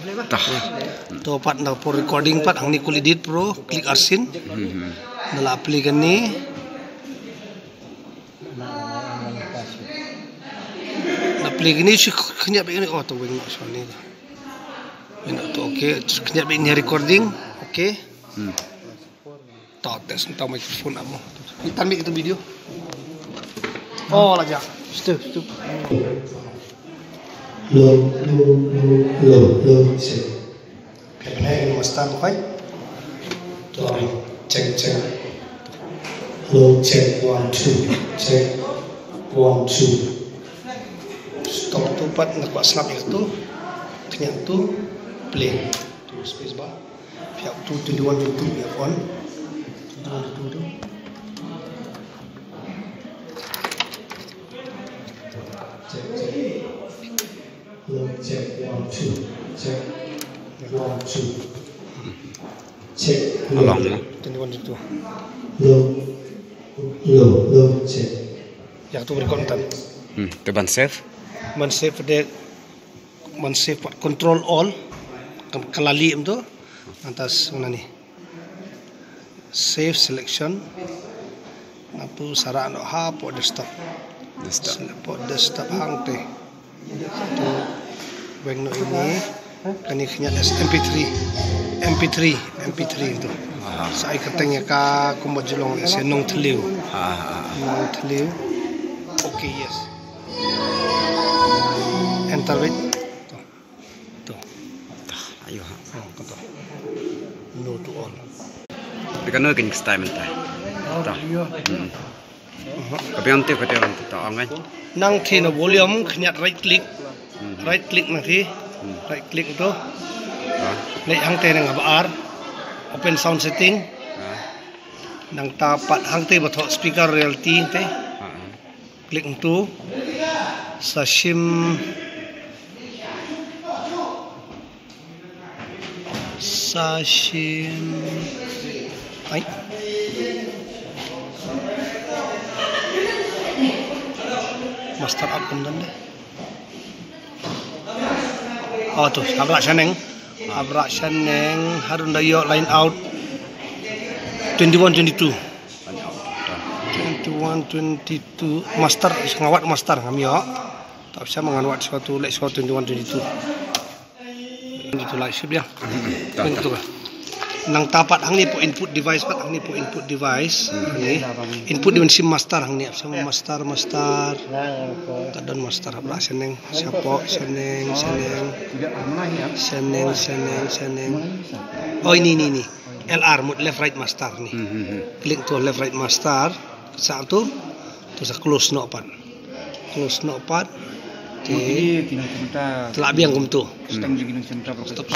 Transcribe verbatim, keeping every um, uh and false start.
Tah. To pat na por recording pat hangne kul edit pro, click arsien. Hmm. Na la play kane. Na play kane shi khyndiat bad kane. Oh, to weng noh shane. Weng noh to, okay. Khyndiat bad kane recording. Okay. Hmm. To test mynta microphone amo. Ni tan mik itu video. Oh, la jah. Stop, stop. Hello, hello, hello, hello, hello, check. Pynheh ïa u master mo, khoi. To, check, check. Hello, check, one, two, check, one, two. Stop tu pat, nga kwah snap ïa tu. Khyndiat tu, play. Tu space bar. Phi ap tu twenty-one twenty-two, phi ap on. Twenty-one twenty-two tu. Check, check. Hello, check, one, two. Check, one, two. Check, hello. Hello. Twenty-one twenty-two. Hello. Hello, hello, check. Ïa tu record mynta. Hmm, to ban save. Ban save de, ban save pat control all. Kan, kan la lih mynta. Mynta s-, mana ni. Save selection. Napu sa rah noh hapoh desktop. Desktop. Hapoh desktop hangtei. To weng noh ine. Kane khyndiat as M P three. M P three, M P three tu. Aha. Sa ai kyrteng ïa ka kumba ju long, lehse Nongthliew. Aha. Nongthliew. Okay, yes. Enter wait. To. To. Tah, ayo ha. Oh, kato. No to all. Te kano kin style mynta. Tah. Hmm. Ka biang te ka te orang te ta ong kan. Nang te na volume khyndiat right click. Hmm. Right click nang te. Hmm. Right click to. Ah. Leit hangte nang ba ar. Open sound setting. Ah. Nangta pat hangte ba thoh speaker reality te. Ah, ah. Click tu. Sa shim. Sa shim. Ai. Master up kum don de. Oh, tu, hap rah shaneng. Hap rah shaneng, harun da ïoh line out. Twenty-one twenty-two. Twenty-one twenty-two. Master, nga wad master ngam ïoh. Tap sham ngan wad shuwa tu, leh shuwa twenty-one twenty-two. Twenty-two live shoot ïa. Tah, tah. Nangta pat hangne hapoh input device pat, hangne hapoh input device. Hmm. Hangne. Input device shim master hangne, shim master, master. Ka don master, hap rah shaneng, shapoh, shaneng, shaneng. Shaneng, shaneng, shaneng. Oh, ini, ini, ini. L R mut left right master ni. Hmm, hmm, hmm. Click tu left right master. Sa tu, tu sa close noh pat. Close noh pat. Te. Te la biang kumtu. Stop.